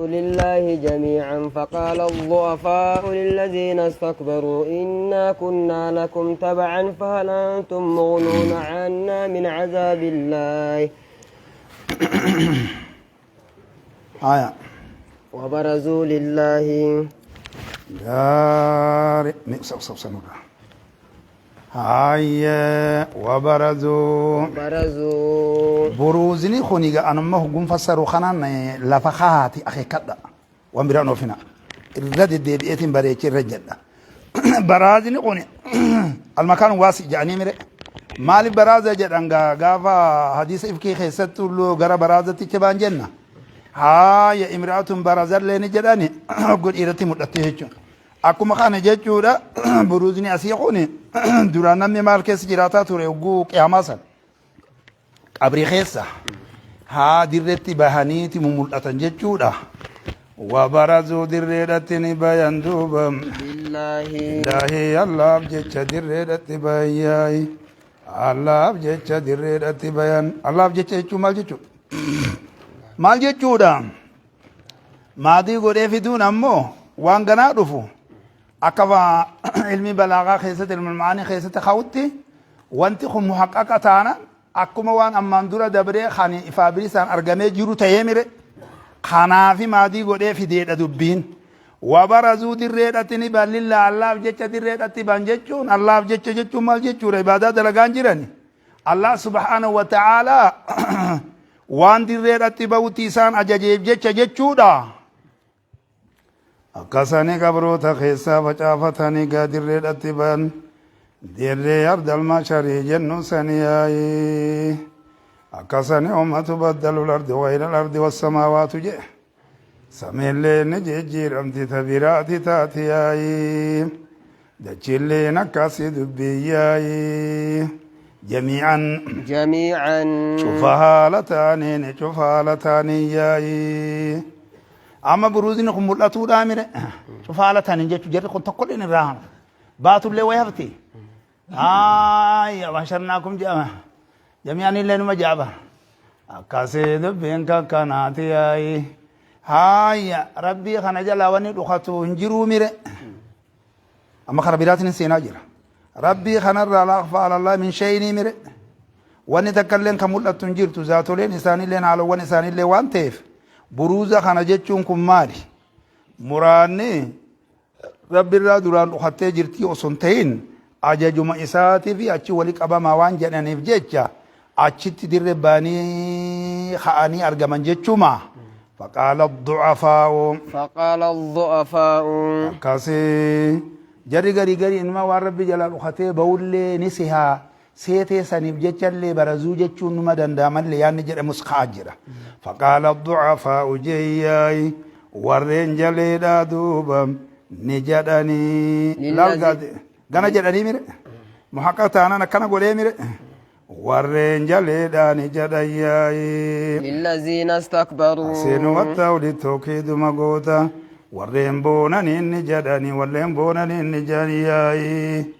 لله جميعا فقال الضعفاء للذين استكبروا إنا كنا لكم تبعا فهل أنتم مغنون عنا من عذاب الله. Haya. وبرزوا لله. Gaarii. Mee usa usa usa nurraa. Hayyee wabarazuu. برزوا. Buruuzni kun egaa anumma hogguun fassaru kanaan lafa kahaati akeekkadha. Waan biraan oofina. Irra deddeebi'eetiin bareechee irra jedha. Baraazni kun almakaan waasi jedhanii mire. Maaliif baraaza jedhan gaa gaafa hadiisa ifkii keessattuu gara baraazatti baan jenna. Haaya imraatun barazallee ni jedhani hogguu dhiiratti mul'atte jechuudha. Akkuma kana jechuudha buruuzni asii kun duraan namni maal keessa jiraataa ture hogguu qiyaamaa san qabrii keessa haa dirreetti bahaniiti mumul'atan jechuudha. Wabarazuu dirreedhatti ni bayan duuba. لله. Illaahi Allaaf jecha dirreedhatti bayan. Allaaf jecha dirreedhatti bayan. Allaaf jecha jechuun maal jechuudha? Maal jechuudha? Maadii godhee fiduun ammoo waan ganaa dhufu akka ilmi balaagaa keessatti ilmi maanii keessatti ka'utti wanti kun muhaqqaqa taana akkuma waan ammaan dura dabree kan ifaa bilisaan argamee jiru ta'ee mire kanaafi maadii godhee fideedha dubbiin. Wabarazuu dirreedhatti ni ban lillaa Allaaf jecha dirreedhatti ban jechuun Allaaf jecha jechuun maal jechuudha ibaadaa dalagaan jirani. Allah subhaanahu wa ta'aalaa waan dirreedhatti bahutti isaan ajajeef jecha jechuudha. Akkasanii qabroota keessaa facaafatanii gaa dirreedhatti ban dirree ardal masharii jennu sanii yaa'ii. Akkasanii ummatu baddalu ardi wayna ardi wassamaawaatu jee. Samiillee ni jijjiiramti ta biraati taati yaa'ii. Dachiilleen akkasii dubbii yaa'ii. Jamii'an جميعا. Cufa haala taaniin cufa haala taaniin yaa'ii. Amma buruuzni kun mul'atuudhaa mire cufa haala taaniin jechuun jarri kun tokkollee irraa hanu. Baatullee wayi hafti. Aayya basharnaakum jedhama. Jamii'an illee numa jedhama. Akkasii dubbiin kakkanaati yaa'ii. Haayya rabbii kana jalaa wanni dhukatu hin jiruu mire. Amma kana biraatiin seenaa jira. Rabbii kanarraa laa akhfaa alallaa min shay'inii mire. Wanni takka illeen kan mul'attu hin jirtu zaatoleen isaaniilleen haalawwan isaaniillee waan ta'eef buruuza kana jechuun kun maali? Muraanni Rabbirraa duraan dhukattee jirtii osoo hin ta'in ajajuma isaatii fi achi wali qabamaa waan jedhaniif jecha achitti dirre baanii ka'anii argaman jechuuma. Faqaala du'afaa'u. فقال الضعفاء. Akkasii jarri garii garii inuma waan rabbi jalaa dhukatee bahullee ni sihaa seetee saniif jechallee barazuu jechuun numa danda'amallee yaanni jedhamus ka'aa jira. Faqaala du'afaa'u jeeyyaay warreen jaleedhaa duuba ni jedhanii. Lillazi- Gana jedhanii mire muhaqqa taanaan akkana godhee mire warreen jaleedhaa ni jedhan yaa'ii. للذين استكبروا. Seenumatti oli tookiiduma goota warreen boonaniin ni jedhanii warreen boonaniin ni jedhanii yaa'ii.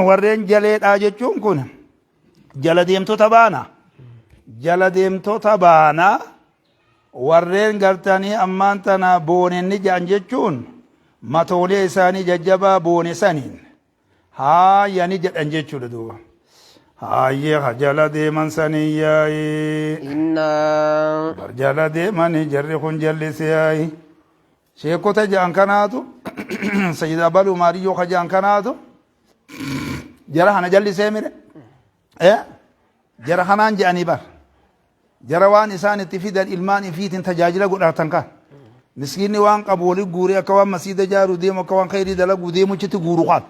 Warreen jaleedhaa jechuun kun jala deemtota baana. Jala deemtota baana warreen gartanii ammaan tana booneen ni jedhan jechuun matoolee isaanii jajjabaa boone saniin haaya ni jedhan jechuudha duuba. Haayyee ha jala deeman sanii yaa'ii. إنا. Bar jala deemanii jarri kun jallisee yaa'i. Sheekota ja'an kanaatu Sayyid Abaluu Maariyyoo ka ja'an kanaatu jara kana jallisee mire. Jara kanaan je'anii bar. Jara waan isaan itti fidan ilmaan ifiitiin tajaajila godhatan kan. Miskiinni waan qabu wali guuree akka waan masiida jaaru deemu akka waan khayrii dalaguu deemu achitti guuru kan.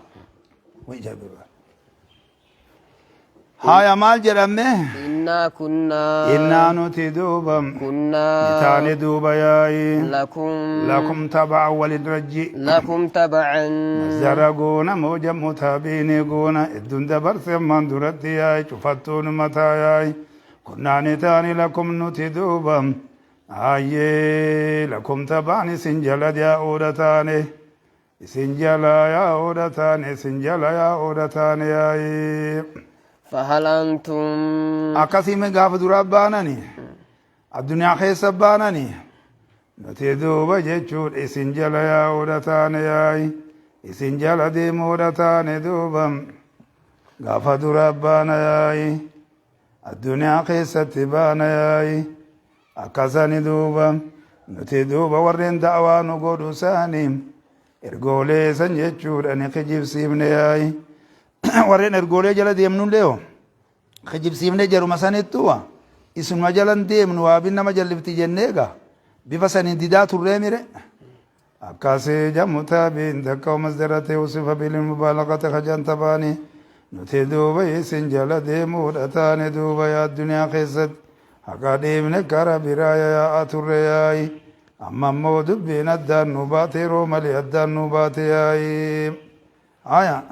Haaya maal jedhame? إنا كنا. Innaa nuti duuba. كنا. Taane duuba yaa'i. لكم. Lakum taba'a walin rajji. لكم تبعا. Zara goona moo jammu taabiini goona idduun dabarse ammaan duratti yaa'i cufattuun mataa yaa'i. Kunnaa ni taane lakum nuti duuba. Ayyee lakum taba'an isin jala yaa'uudha taane. Isin jala yaa'uudha taane isin jala yaa'uudha taane yaa'i. فهل أنتم. Akkasii gaafa duraa baanani addunyaa keessa baanani Nuti duuba jechuun isin jala yaa'uudha taane yaa'i. Isin jala deemuudha taane duuba. Gaafa dura baana yaa'i. Addunyaa keessatti baana yaa'i. Akkasani duuba nuti duuba warreen da'awaa nu godhu isaanii ergoolee san jechuudha ni kijibsiifne yaa'i. Warreen ergoolee jala deemnullee hoo kijibsiifne jaruma sanittuu isinuma jalan deemnu waabin nama jallifti jennee egaa bifa saniin didaa turree mire. Akkasii jamu taabiin takka masdara ta'e usifa bilil mubaalaqati hajaan tabaanii nuti duuba isin jala deemuudha taane duuba yaa addunyaa keessatti haqa dhiibne kara biraa yaa'aa turre yaa'i amma immoo dubbiin addaan nu baate yeroo malee addaan nu baate yaa'i. Aya.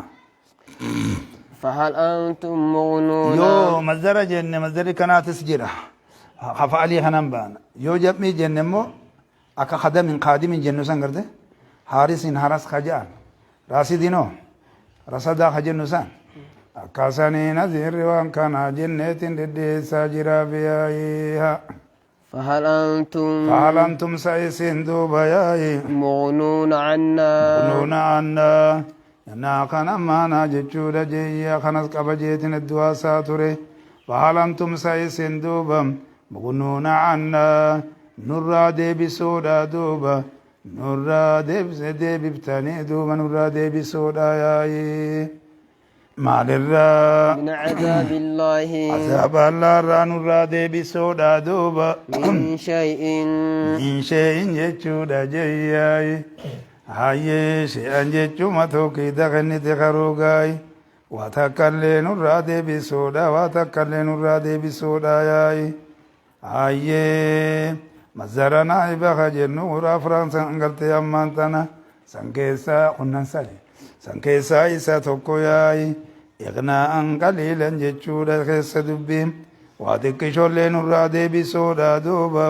فهل أنتم مغنون Yoo masdara jenne masdarri kanaatis jira. Hafa'alii kanan baana. Yoo jam'ii jenne immoo akka khadamin kaadimin jennu san garte haarisin haras ka ja'an raasidinoo rasadaa ka jennu san akkasanii naziirri waan kana jenneetiin dhidhiyeessaa jira biyaayiha. فهل أنتم فهل أنتم سائسين دوبا ياي مغنون عنا nuuna annaa naa kana maanaa jechuudha jeeyyaa kanas qaba jeetin iddoo haasaa ture فهل أنتم سائسين duuba مغنون عنا nurraa deebisuudha duuba nurraa deebise deebiftanii duuba nurraa deebisuudha yaayi maalirraa من عذاب الله azaaba allaarraa nurraa deebisuudha duuba من شيء min shee'in jechuudha jeyyaayi hayyee shee'an jechuma tokkiidha kennite karuugaayi waa takkallee nurraa deebisuudha waa takkallee nurraa deebisuudha yaayi hayyee mazara naa'iba ka jennu ura afran san galtee ammaan tana san keessaa kunnan sadi san keessaa isa tokko yaayi iqnaa'an qaliilan jechuudha keessa dubbiin waa xiqqishoollee nurraa deebisuudha duuba.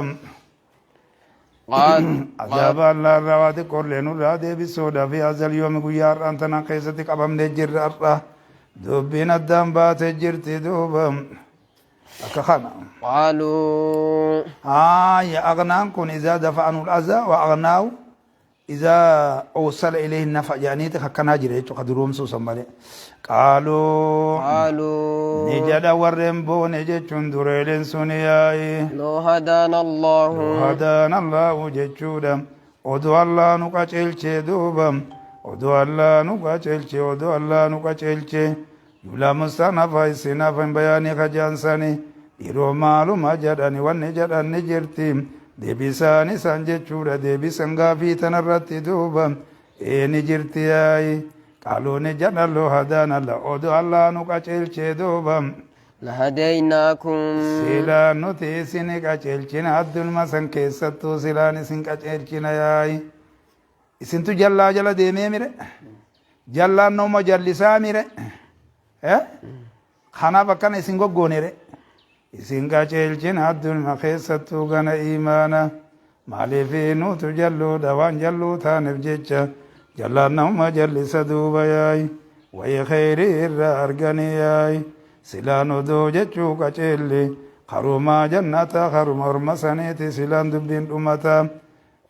قال Azaaba Allaarraa waa xiqqoollee nurraa deebisuudha fi azal yoomi guyyaa har'aan tana keessatti qabamnee jirra har'a dubbiin addaan baatee jirti duuba akka kana. قالوا Haaya aghnaan kun izaa dafa'anu al-azaa wa aghnaahu izaa awsala ilayhi nafa jedhaniiti akkanaa jira jechuudha duroomsuu san malee. Qaaluu قالوا ni jedha warreen boone jechuun dureeleen sun yaa'i. لو هدانا الله هدانا الله jechuudha oduu Allah nu qaceelchee duuba oduu Allah nu qaceelchee oduu Allah nu qaceelchee jumlaa mustanafa isinaaf hin bayaanii kajaansani dhiiroo maaluma jedhani wanni jedhan ni jirti deebisaan isaan jechuudha deebisan gaafii tanarratti duuba ee ni jirti yaayi qaaluu ni jedhan loo hadaana la oduu Allah nu qaceelchee duuba لهديناكم silaan nuti isin qaceelchina addunuma san keessattuu silaan isin qaceelchina yaayi isintu jallaa jala deemee mire jallaan nama jallisaa mire kanaaf akkana isin goggoonere isin qaceelchina addunuma keessattuu gana imaana maaliif nutu jalluudha waan jalluu taaneef jecha jallaan nama jallisa duuba yaayi wayi kheyrii irra arganii yaayi silaan odoo jechuu qaceelle karumaa jannata karuma orma saniiti silaan dubbiin dhumata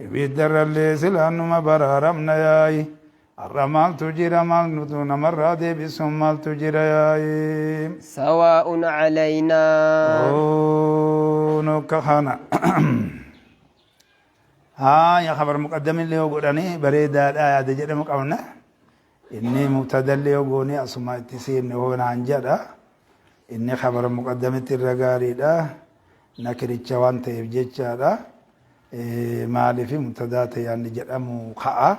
ibiddarrallee silaan numa baraaramna yaayi har'a maaltu jira maal nutu namarraa deebisuun maaltu jira yaayi سواء علينا nukka kana haa khabar muqaddamin illee godhanii bareedaadha yaada jedhamu qabna inni mubtadallee yoo goone asuma itti seenne hoonaan jedha inni khabar muqaddamitti irra gaariidha nakiricha waan ta'eef jechaadha maaliif mubtadaa ta'e yaanni jedhamu ka'a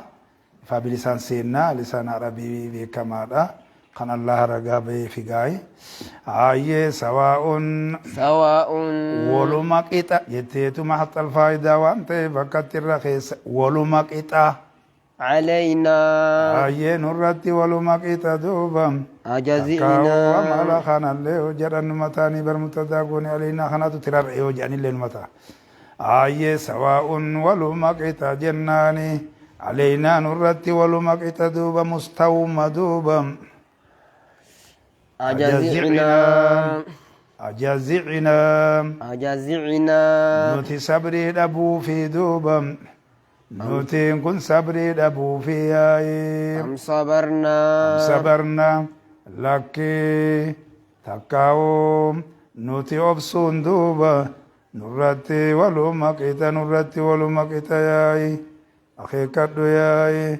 ifaa bilisaan seennaa lisaan arabii beekamaadha kan Allah ragaa bahee figaay hayyee sawaa'un سواء waluma qixa jetteetuma haxal faayidaa waan ta'eef akkatti irra keessa waluma qixa علينا hayyee nurratti waluma qixa duuba أجزئنا mala kanallee yoo jedhan numa ta'anii bar mubtadaa goone alaynaa kanatu tirar'e yoo jedhanillee numa ta'a hayyee sawaa'un waluma qixa jennaani alaynaa nurratti waluma qixa duuba mustawma duuba أجزعنا Ajazi'inaa. Ajazi'inaa. Nuti sabrii dhabuu fi duuba. Nutiin kun sabrii dhabuu fi yaa'ii. Am sabarnaa. Sabarna lakkii takkaa'uu nuti obsuun duuba nurratti waluma qixa nurratti waluma qixa yaa'i akeekkadhu yaa'i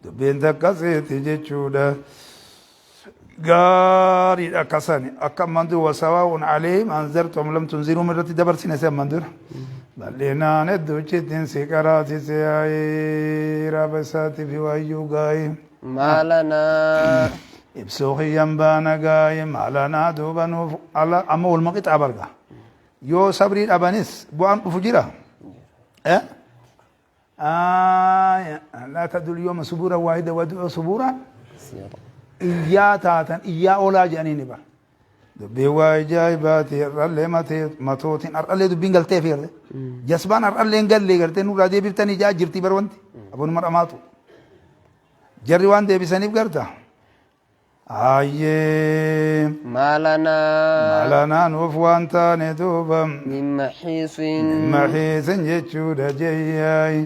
dubbiin takkasiiti jechuudha. Gaariidha akkasani akka ammaan dura wasawaa'uun aleehim anzartum lam tunziruum irratti dabarsine si ammaan dura. Bal'inaan hedduuchittiin si qaraasise yaa'i raaba isaatii fi waayyuu gaa'ii. Maalanaa. Ibsuu kiyyan baana gaayi maalanaa duuba nuuf ala amma waluma qixaa barga. Yoo sabrii dhabanis bu'aan dhufu jira. Eh? Aaya, laa tadul yooma subuura waahida wad'u subuura iyyaa taatan iyyaa oolaa jedhanii ni bara. Dubbiin waa ajaa'ibaati har'allee matootiin har'allee dubbiin galtee fi garte. Jasbaan har'allee hin galle gartee nurraa deebiftanii jaa jirtii bar wanti. Abonuma dhamaatu. Jarri waan deebisaniif garta. Hayyee. Maalanaa. Maalanaa nuuf waan taane duuba. Min maxiisin. Maxiisin jechuudha jeeyyaay.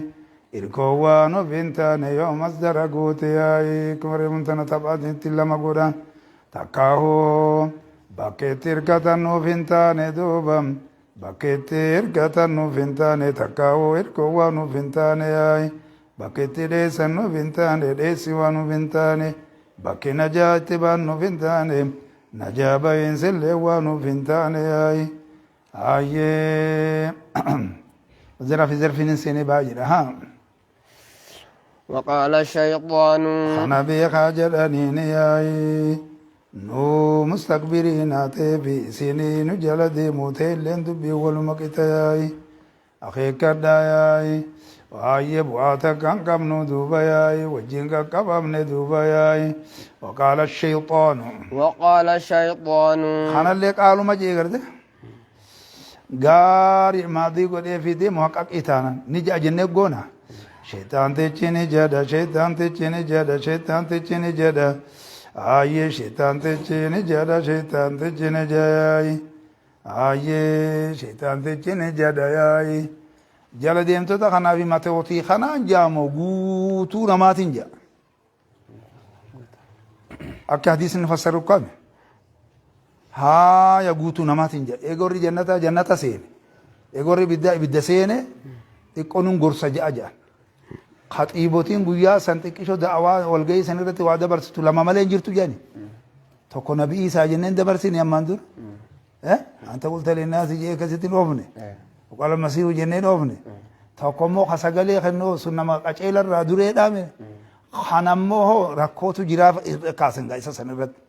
Irkoo waan of hin taane yoo masdara goote yaay. Kuma tana taphaatitti lama godhan. Takkaahoo bakkeetti hirkatan nuuf hin taane duuba. Bakkeetti hirkatan nuuf hin taane takkaahoo irkoo waan nuuf hin taane yaay. Bakkeetti dheessan nuuf hin taane dheessi waan nuuf hin taane. Bakki najaa itti baan nuuf hin taane najaa bahiinsillee waan nuuf hin taane yaay. Hayyee. Zara fi zarfiin hin seenee baay'eedha. Haa. وقال الشيطان. Kana beekaa jedhaniin yaa'i. Nu mustakbiriina ta'eefi isinii nu jala deemuu ta'e illeen dubbii waluma qixa yaa'i. Akeekkadhaa yaa'i. Waa'ee bu'aa takka hin qabnu duuba yaa'i. Wajjin qaqqabamne duuba yaa'i. Waqaala shayxaanu. وقال الشيطان. Kanallee qaaluma jee garte. Gaarii maadii godhee fidee muhaqqaqii taanan ni ja'a jennee goona. Shayxaantichi ni jedha shayxaantichi ni jedha shayxaantichi ni jedha. Ayyee shayxaantichi ni jedha shayxaantichi ni jedha. Ayyee shayxaantichi ni jedha yaa'i. Jala deemtota kanaa fi matootii kanaan jaamoo guutuu namaatiin ja'a. Akka hadiisni fassaru kami. Haaya guutuu namaatiin jedha. Eega warri jannataa jannata seene. Eega warri ibiddaa ibidda seene xiqqoo nun gorsa ja'a jedhan. Khaxiibotiin guyyaa san xiqqisho da'awaa walgahii san irratti waa dabarsitu lama malee hin jirtu jedhani. Tokko nabi Isaa jenneen dabarsine ammaan dura. Eh? Anta qulta linnaasi jee akkasitti hin oofne. Qala masiihu jenneen oofne. Tokko immoo ka sagalee kennuu sun nama qaceela irraa duree dhaame. Kanammoo hoo rakkootu jiraaf kaasan gaa isa san irratti.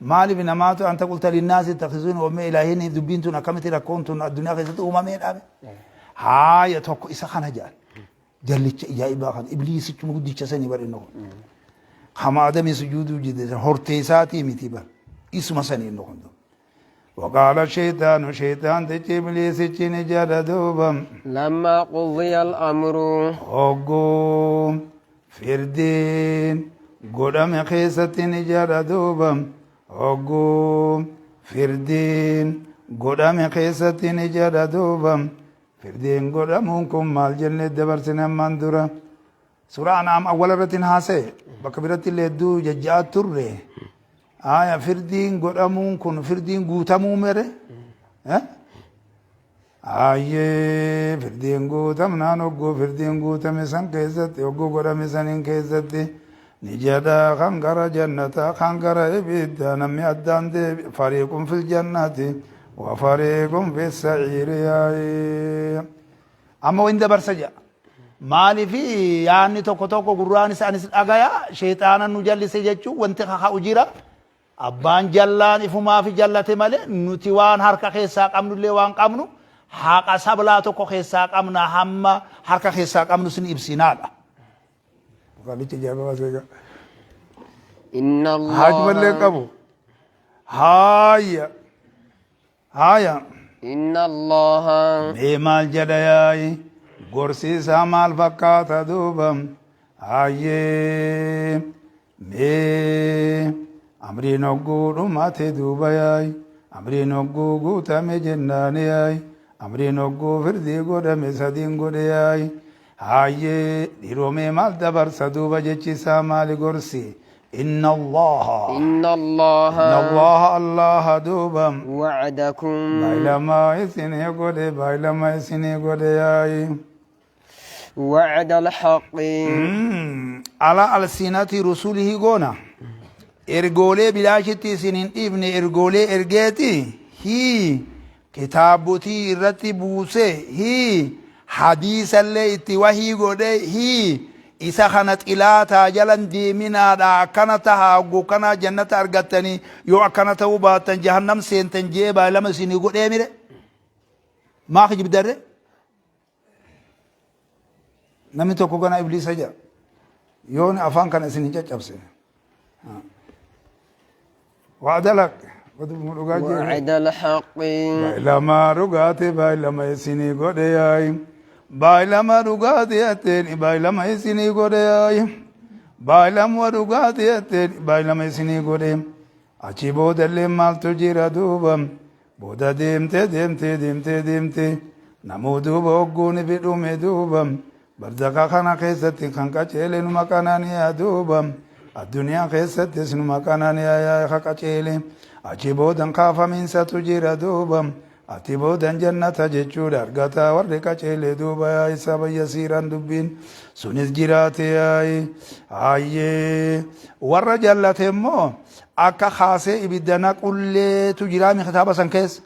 Maaliif namaatu anta qulta linnaasi takhisuun ummee ilaahiin dubbiin tun akkamitti rakkoon tun addunyaa keessatti uumamee dhaame. Haaya tokko isa kana jedhan. Jallicha ajaa'ibaa kana ibliisichuma guddicha sanii bar inni kun. Kama adamii sujuuduu jide hortee isaatii miti bar. Isuma sanii inni kun. وقال الشيطان شيطان تجي إبليس jedha duuba. لما قضي الأمر. Hogguu firdiin godhame keessatti ni jedha duuba. Hogguu firdiin godhame keessatti ni jedha duuba. Firdiin godhamuun kun maal jennee dabarsine ammaan dura. Suuraa An'aam awwala irratti hin haasa'e bakka biratti illee hedduu jajja'aa turre. Aya firdiin godhamuun kun firdiin guutamuu mere. Eh? Ayyee firdiin guutamnaan hogguu firdiin guutame san keessatti hogguu godhame saniin keessatti ni jedha kan gara jannataa kan gara ibiddaa namni addaan deebi fariiqun fil jannati wa fariiqun fis sa'iiri yaa'ee. Amma wayin dabarsa jedha. Maaliif yaanni tokko tokko gurraanis anis dhagaya sheexaana nu jallise jechuun wanti kaka'u jira. Abbaan jallaan ifumaafi jallate malee nuti waan harka keessaa qabnullee waan qabnu haqa sablaa tokko keessaa qabna hamma harka keessaa qabnu sin ibsinaadha. Qalichi jaabaa seegaa. إن Haajumallee الله qabu. Haaya. Haaya. إن الله. Mee maal jedha yaa'i gorsi isaa maal fakkaata duuba. Hayyee mee amriin hogguu dhumate duuba yaa'i. Amriin hogguu guutame jennaani yaayi. Amriin hogguu firdii godhame sadiin godhe yaayi. Hayyee dhiiromee maal dabarsa duuba jechi isaa maali gorsi? Inna Allaha. إن الله Inna Allaha Allaha duuba. وعدكم Baay'ilama isinii godhe baay'ilama isinii godhe yaayi. وعد الحق Ala alsinati rusulihi goona. Ergoolee bilaashitti isin hin dhiifne ergoolee ergeeti hii kitaabotii irratti buuse hii hadiisallee itti wahii godhe hii isa kana xilaataa jalan deeminaadha akkana taha hogguu kana jannata argattanii yoo akkana ta'uu baattan jahannam seentan jee baay'ilama isinii godhee mire maa kijibdarre Namni tokko gana ibliisa jedha. Yoon afaan kana isin hin caccabsine. Wa'ada laq. Dhugaa jee. وعد الحق Baay'ilama dhugaati baay'ilama isinii godhe yaayi. Baay'ilama dhugaati jetteen baay'ilama isinii godhe yaayi. Baay'ilama dhugaati jetteen baay'ilama isinii godhe. Achi boodallee maaltu jira duuba. Booda deemtee deemtee deemtee deemtee namuu duuba hogguun ifi dhume duuba barzaka kana keessatti kan qaceele numa qanani'a duuba addunyaa keessattis numa qanani'a yaa ka qaceele achi boodan kaafamiinsatu jira duuba ati boodan jannata jechuudha argataa warri qaceele duuba yaa isa bayya siiraan dubbiin sunis jiraate yaayi hayyee warra jallate immoo Akka kaasee ibidda naqulleetu jiraami kitaaba san keessa.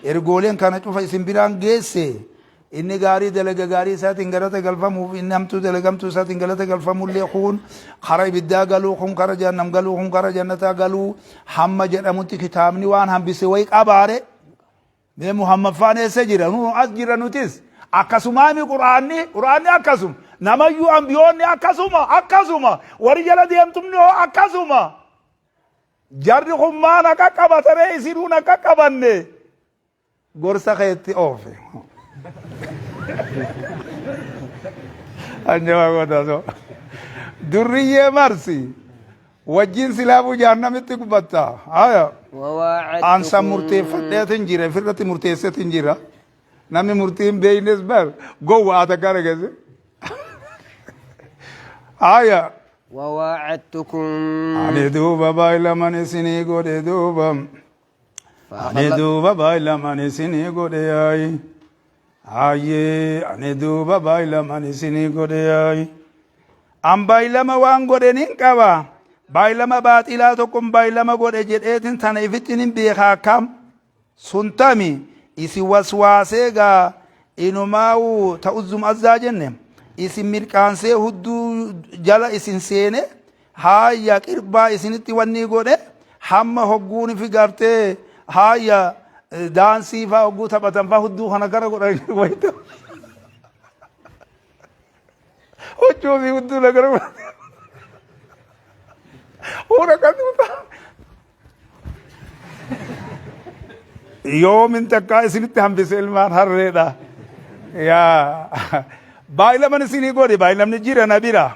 Ergooleen kana cufa isin biraan geesse inni gaarii dalaga gaarii isaatiin galata galfamuuf inni hamtuu dalaga hamtuu isaatiin galata galfamullee kun kara ibiddaa galuu kun kara jahannam galuu kun kara jannataa galuu hamma jedhamutti kitaabni waan hambise wayi qabaare. Mee Muhammad faan eessa jira? Nu as jira nutis. Akkasumaami Qur'aanni, Qur'aanni akkasuma. Namayyuu ambiyoonni akkasuma, akkasuma. Warri jala deemtumni hoo akkasuma. Jarri kun maan akka qabataree isinuun akka qabanne gorsa keetti oofe. Anjawaa gootaa so. Durriyyee marsi. Wajjin silaafuu jahannamitti gubatta. Haya. Ansa وواعدتكم murteeffadheetin jira ifirratti murteesseetin jira. Namni murtii hin beeknes bar gowwaa takka dhaggeesse. Haya. وواعدتكم Ani duuba baay'ilaman isinii godhe duuba. Ani فأخلف duuba baay'ilaman isinii godhe yaayi. Hayyee ani duuba baay'ilaman isinii godhe yaayi. An baay'ilama waan godhe nin qaba. Baay'ilama baaxilaa tokkon baay'ilama godhe jedheetin tana ifitti nin beeka akkam. Sun tami isin waswaasee gaa inumaawu ta'uzzum azzaa jenne isin mirqaansee hudduu jala isin seene haayya qirbaa isinitti wannii godhe hamma hogguun fi gartee haayya daansii faa hogguu taphatan faa hudduu kana gara godhan wayita. Huccuu fi hudduu na gara godhan. Hura kan Yoomin takkaa isinitti hambise ilmaan harreedha. Yaa baay'ilaman isinii godhe baay'ilamni jira na bira.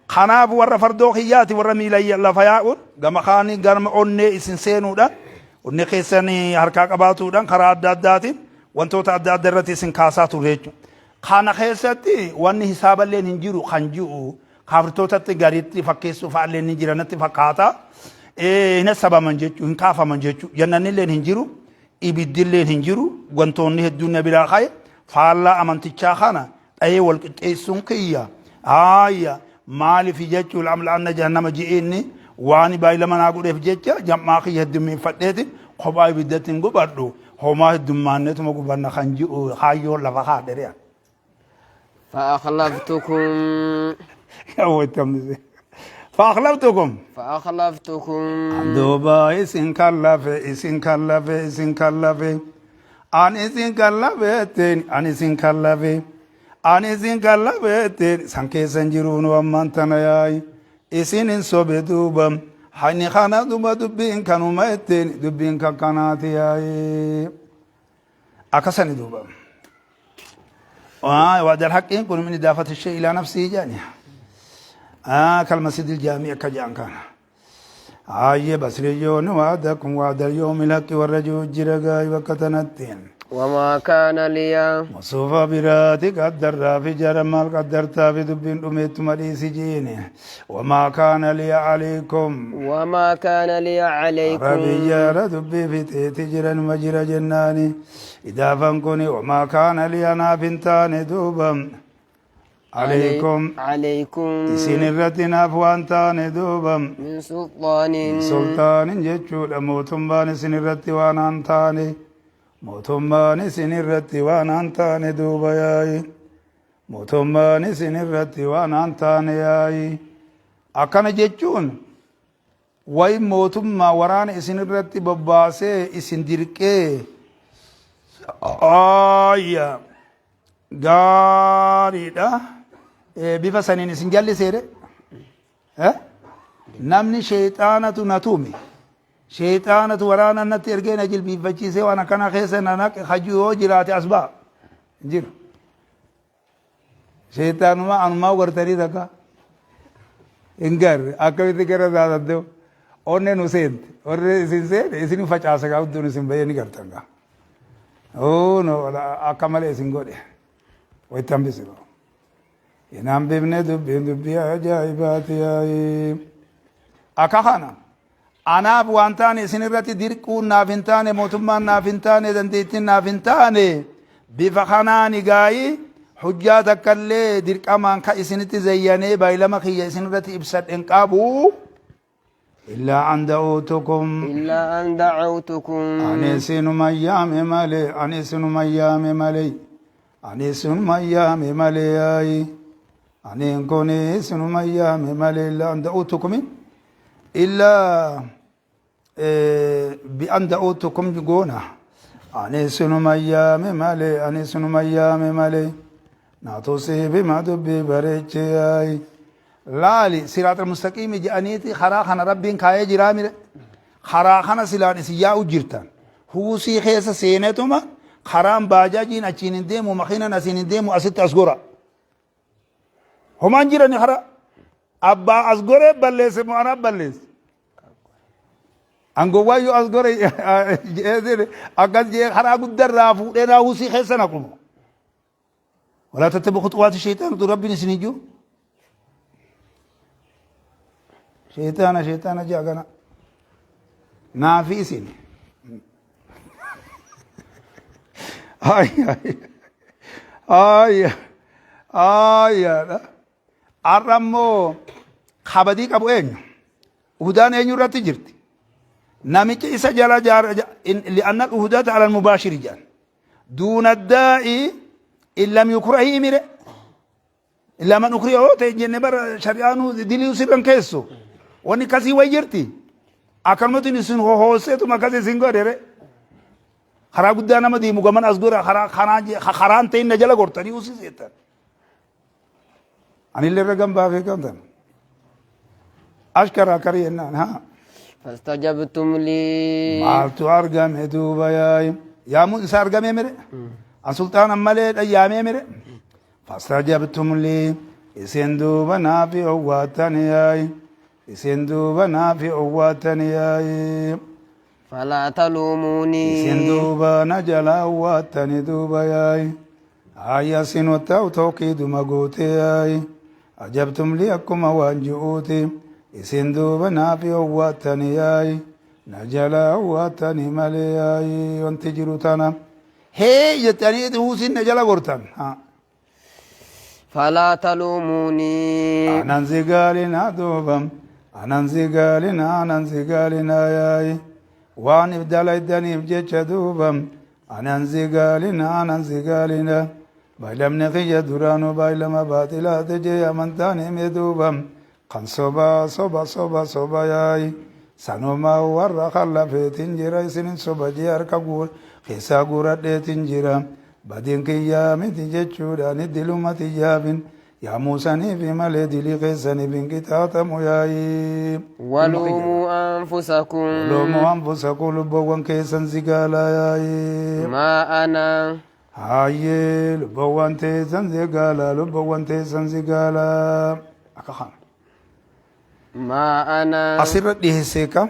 Kanaaf warra fardoo kiyyaati warra miila lafa yaa'uun gama kaanii gama onnee isin seenuudhaan onnee keessan harkaa qabaatuudhaan karaa adda addaatiin wantoota adda adda irratti isin kaasaa turre jechuudha. Kana keessatti wanni hisaaballeen hin jiru kan jiru kaafirtootatti gariitti fakkeessuu fa'aallee ni jira natti fakkaata. Hin sabaman jechuun hin kaafaman jechuun jannannilleen hin jiru ibiddilleen hin jiru wantoonni hedduun na biraa ka'e faallaa amantichaa kana dhayee wal qixxeessuun kiyya haaya maaliif jechuu lamla'anna jahannama ji'e inni waan baay'ilama naa godheef jecha jam'aa kiyya heddummeeffadheeti kophaa ibiddatti hin gubadhu homaa heddummaanneetuma gubanna kan ji'u kaayyoo lafa kaadhere. فأخلفتكم Hawwatamse. Faaklaftukum. فأخلفتكم Duuba isin kallafe isin kallafe isin kallafe An isin kallafeetteen an isin kallafe an isin kallafeetteen san keessa hin jiru nu ammaan tana yaayi isin hin sobe duuba hani kana duba dubbiin kanuma etteen dubbiin kan kanaati yaayi akkasani duuba وعد الحق kun min idaafati shay ilaa nafsihi jedhani kalmasjidil jaamii akka jedhan kana. Hayyee basriyyoonni waadakum waadal yoomil haqqi warra jiru jira gaayii bakka tanatti. وما كان لي Masuufa biraati qaddarraa fi jara maal qaddartaa fi dubbiin dhumeettuma dhiisi jiini. Wamaa kaana liya alaykum. وما كان لي عليكم Rabiyyaara dubbii fixeeti jiranuma jira jennaani. Idaafan kuni wamaa kaana liya naaf hin taane duuba. Alaykum. عليكم Isin irratti naaf waan taane duuba. من سلطان Sultaanin jechuudha mootummaan isin irratti waan aan taane. Mootummaan isin irratti waan aan taane duuba yaayi. Mootummaan isin irratti waan aan taane yaayi. Akkana jechuun wayi mootummaa waraana isin irratti bobbaasee isin dirqee ayya gaariidha. Bifa saniin isin jalliseere. Namni sheexaanatu na tume. Sheexaanatu waraana natti ergee na jilbiinfachiisee waan akkana keessa na naqe hajuu yoo jiraate as ba'a. Hin jiru. Sheexaanuma anumaa gartanii takka hin garre akkamitti gara zaadaddoo onnee nu seente onnee isin seene isin facaasa gaa udduun isin bahee ni gartan gaa. Oo no akka malee isin godhe wayitti hambise. Hin hambifne dubbiin dubbii ajaa'ibaati yaa'ii. Akka kana anaaf waan taane isin irratti dirquun naaf hin taane mootummaan naaf hin taane dandeettiin naaf hin taane bifa kanaani gaayii hujjaa takkallee dirqamaan ka isinitti zayyanee baay'ilama kiyya isin irratti ibsadhe hin qabu. Illaa an da'uutukum. إلا أن دعوتكم Ani isinuma yaame malee ani isinuma yaame malee ani isinuma yaame malee yaayi ani kun isinuma yaame malee illaa an da'uutukum illaa bi'an da'uutukum goona ani isinuma yaame malee ani isinuma yaame malee naatusiibi ma dubbii bareeche yaayi laali siraatal mustaqiimi jedhaniiti karaa kana rabbiin kaayee jiraa mire karaa kana silaan isin yaa'u jirtan huusii keessa seenetuma karaan baajaajiin achiin hin deemu makiinan asiin hin deemu asitti as gora homaan jirani karaa abbaa as goree balleesse moo anaa balleesse angowwaa yoo as gore akkas jee karaa guddarraa fuudhee naa huusii keessa naquma walaa tattabi khuxuwaati shaytaan rabbiin isin hin jiru sheexaana sheexaana jaa kana naafi isin ay ay ay ay har'a immoo kabadii qabu eenyu uhudaan eenyu irratti jirti namicha isa jala jaara li'anna uhudaata ala mubaashiri jedhan duuna daa'i in lam yukrahii mire illaa man ukriha yoo ta'e jenne bara shari'aanu diliu sirran keessu wanni kasii way jirti akkanumatti isin hohooseetuma akkas isin godhere karaa guddaa nama deemu gaman as gora karaa kanaa karaan ta'in na jala gortanii usiseettan anillee irra gambaa fi gamtan ashkara akkarii jennaan haa فاستجبتم لي maaltu argame duuba yaayi yaamuun isa argamee mire an sulxaanan malee dhayyaamee mire fastajabtum lii isin duuba naafi owwaattan yaayi isin duuba naafi owwaattan yaayi فلا تلوموني isin duuba na jala owwaattani duuba yaayi hayya sin watta'u tawkiiduma goote yaayi ajabtum lii akkuma waan ji'uuti isin duuba naafi owwaattani yaayi na jala owwaattani malee yaayi wanti jiru tana hee jettanii huusin na jala gortan haa. فلا تلوموني Anan zigaalina duuba anan zigaalina anan zigaalina yaayi waan dalaydaniif jecha duuba anan zigaalina anan zigaalina baylamni kiyya duraanuu baylama baaxilaate jee amantaan hime duuba kan soba soba soba soba yaayi sanuma warra kallafeetin jira isinin soba jee harka guur keessaa guuradheetin jira badin kiyyaa miti jechuudhaan diluma tiyyaafin yaa muusaniifi malee dilii keessaniif hin qixaaxamu yaayi. ولوموا أنفسكم Loomuu anfusakum lubboowwan keessan zigaalaa yaayi. ما أنا Hayyee lubboowwan teessan zigaalaa lubboowwan teessan zigaalaa. Akka kana. ما أنا Asirra dhiheessee ka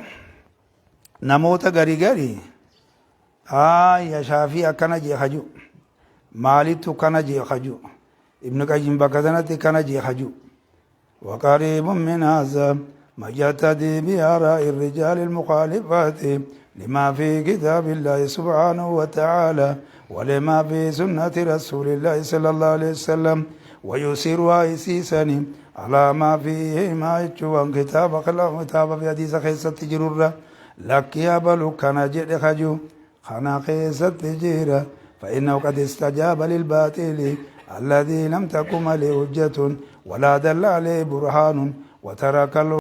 namoota garii garii haaya Shaafii akkana jee haju, maalittu kana jee haju, Ibnu Qayyim bakka sanatti kana jee haju. وقريب من هذا ما يهتدي بآراء الرجال المخالفات لما في كتاب الله سبحانه وتعالى ولما في سنة رسول الله صلى الله عليه وسلم ويسيرها إسيسا على ما فيه ما يجوان كتاب خلاف كتاب في حديث خيسة تجرر لك يا بلو كان جد خجو خنا خيسة تجيرة فإنه قد استجاب للباطل الذي لم تقم عليه حجة ولا دل عليه برهان وترك.